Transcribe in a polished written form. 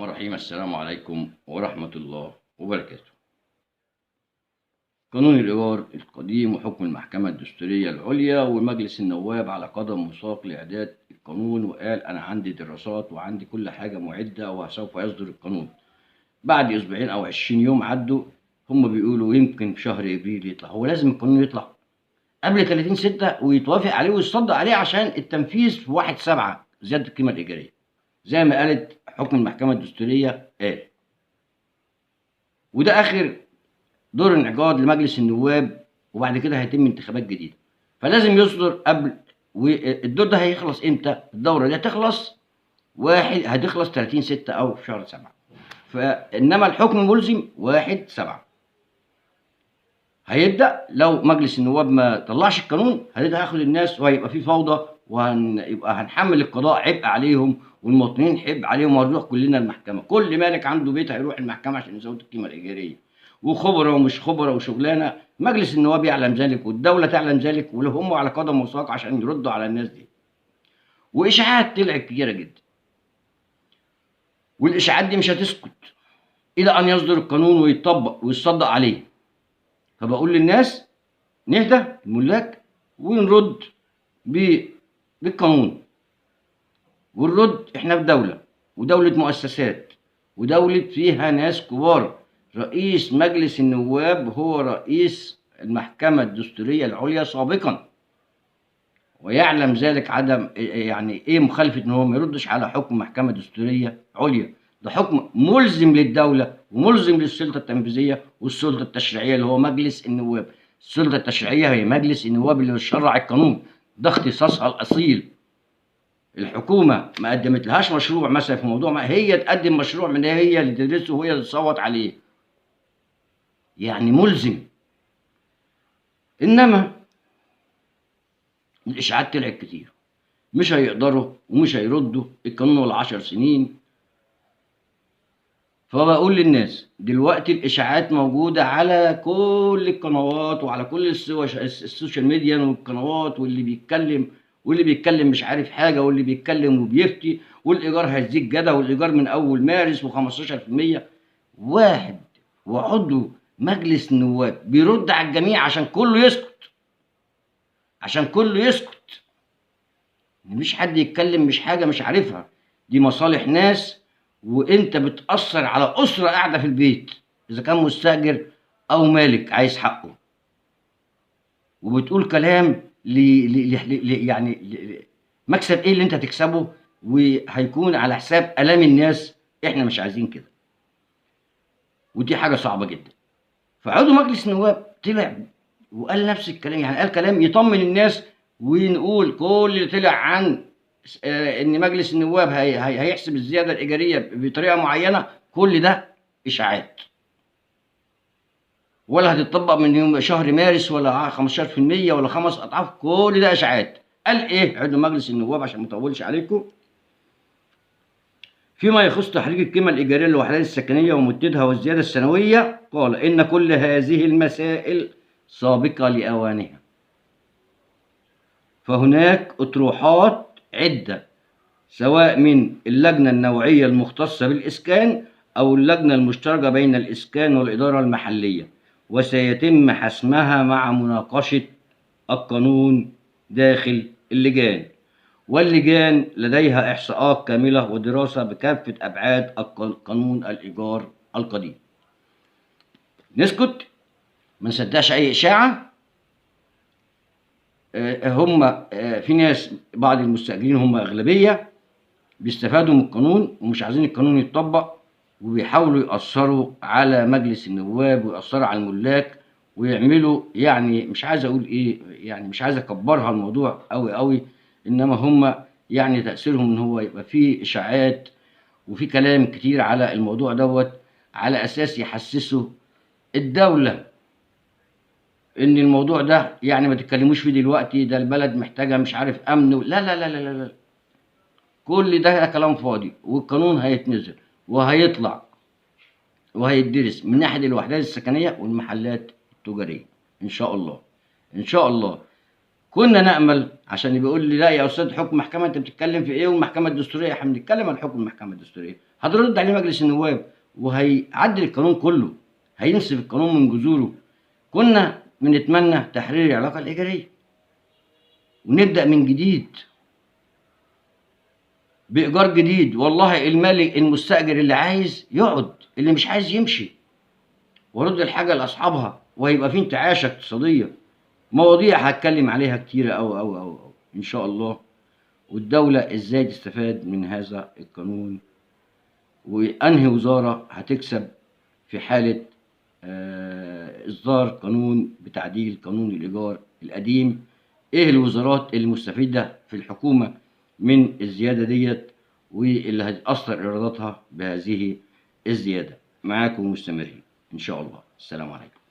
الرحمن الرحيم. السلام عليكم ورحمة الله وبركاته. قانون الإيجار القديم وحكم المحكمة الدستورية العليا ومجلس النواب على قدم وساق لإعداد القانون، وقال أنا عندي دراسات وعندي كل حاجة معدة وسوف يصدر القانون بعد أسبوعين أو 20 يوم. عدوا، هم بيقولوا يمكن في شهر إبريل يطلع. هو لازم القانون يطلع قبل 30/6 ويتوافق عليه ويصدق عليه عشان التنفيذ في 1/7 زيادة القيمة الإيجارية زي ما قالت حكم المحكمة الدستورية قال. وده آخر دور انعقاد لمجلس النواب، وبعد كده هيتم انتخابات جديدة، فلازم يصدر قبل. والدور ده هيخلص امتى؟ الدورة دي هتخلص هتخلص 30/6 أو في شهر 7، فإنما الحكم ملزم 1/7 هيبدأ. لو مجلس النواب ما طلعش القانون هيبدأ ياخد الناس وهيبقى في فوضى، وهنبقى هنحمل القضاء عبء عليهم والمواطنين عبء عليهم، وهنروح كلنا المحكمة. كل مالك عنده بيت هيروح المحكمة عشان يزود القيمة الإيجارية، وخبرة ومش خبرة وشغلانة. مجلس النواب يعلم ذلك والدولة تعلم ذلك، ولهم على قدم وساق عشان يردوا على الناس دي. وإشاعات طلعت كتيرة جدا، والإشاعات دي مش هتسكت إلى أن يصدر القانون ويتطبق ويتصدق عليه. فبقول للناس نهدى الملاك ونرد بالقانون، ونرد. احنا في دولة، ودولة مؤسسات، ودولة فيها ناس كبار. رئيس مجلس النواب هو رئيس المحكمة الدستورية العليا سابقا، ويعلم ذلك عدم يعني ايه مخالفة ان هو ما يردش على حكم محكمة دستورية عليا. ده حكم ملزم للدولة وملزم للسلطة التنفيذية والسلطة التشريعية اللي هو مجلس النواب. السلطة التشريعية هي مجلس النواب اللي بيشرع القانون، ده اختصاصها الأصيل. الحكومة ما قدمت لهاش مشروع مثلا في موضوع، ما هي تقدم مشروع من هي اللي تدرسه وهي اللي تصوت عليه، يعني ملزم. إنما الإشاعات طلعت كتير، مش هيقدروا ومش هيردوا القانون ولا 10 سنين. فبقول للناس دلوقتي الإشاعات موجودة على كل القنوات وعلى كل ال social media والقنوات، واللي بيتكلم واللي بيتكلم مش عارف حاجة، واللي بيتكلم وبيفتي، والإيجار هيزيد جدا، والإيجار من أول مارس و15%. واحد وعضو مجلس النواب بيرد على الجميع عشان كله يسكت، عشان كله يسكت، مش حد يتكلم مش حاجة مش عارفها. دي مصالح ناس، وانت بتأثر على أسرة قاعدة في البيت إذا كان مستأجر أو مالك عايز حقه، وبتقول كلام يعني مكسب إيه اللي أنت تكسبه، وهيكون على حساب آلام الناس. إحنا مش عايزين كده، ودي حاجة صعبة جدا. فعضو مجلس النواب طلع وقال نفس الكلام، يعني قال كلام يطمن الناس، ونقول كل اللي طلع عن ان مجلس النواب هيحسب الزيادة الايجاريه بطريقة معينة، كل ده اشاعات، ولا هتطبق من يوم شهر مارس ولا 15% ولا 5 اضعاف، كل ده اشاعات. قال ايه عضو مجلس النواب عشان ما اطولش عليكم؟ فيما يخص تحريك القيمة الايجاريه للوحدات السكنية ومدتها والزيادة السنوية، قال ان كل هذه المسائل سابقه لاوانها، فهناك اطروحات عدة سواء من اللجنة النوعية المختصة بالإسكان أو اللجنة المشتركة بين الإسكان والإدارة المحلية، وسيتم حسمها مع مناقشة القانون داخل اللجان، واللجان لديها إحصاءات كاملة ودراسة بكافة أبعاد قانون الإيجار القديم. نسكت، ما نصدقش أي إشاعة. هم في ناس بعض المستأجرين هم أغلبية بيستفادوا من القانون ومش عايزين القانون يتطبق، وبيحاولوا يأثروا على مجلس النواب ويأثروا على الملاك ويعملوا، يعني مش عايز أقول إيه، يعني مش عايز أكبرها الموضوع أوي أوي، إنما هم يعني تأثيرهم إن هو يبقى فيه إشاعات وفي كلام كتير على الموضوع دوت، على أساس يحسسوا الدولة ان الموضوع ده يعني ما تتكلموش فيه دلوقتي، ده البلد محتاجه مش عارف امن لا لا لا لا لا، كل ده كلام فاضي. والقانون هيتنزل وهيطلع وهيدرس من ناحية الوحدات السكنية والمحلات التجارية ان شاء الله. ان شاء الله كنا نأمل، عشان بيقول لي لا يا أستاذ حكم محكمة، أنت بتتكلم في إيه والمحكمة الدستورية؟ إحنا بنتكلم عن حكم المحكمة الدستورية، هترد عليه مجلس النواب وهيعدل القانون كله، هينسف القانون من جذوره. كنا بنتمنى تحرير العلاقة الإيجارية ونبدأ من جديد بإيجار جديد. والله المالك المستأجر اللي عايز يقعد، اللي مش عايز يمشي، ورد الحاجة لأصحابها، وهيبقى في انتعاشة اقتصادية. مواضيع هتكلم عليها كتيرة أو أو أو أو إن شاء الله. والدولة إزاي تستفاد من هذا القانون، وأنهي وزارة هتكسب في حالة إصدار قانون بتعديل قانون الإيجار القديم. إيه الوزارات المستفيدة في الحكومة من الزيادة ديت واللي هتأثر إيراداتها بهذه الزيادة؟ معاكم مستمرين إن شاء الله. السلام عليكم.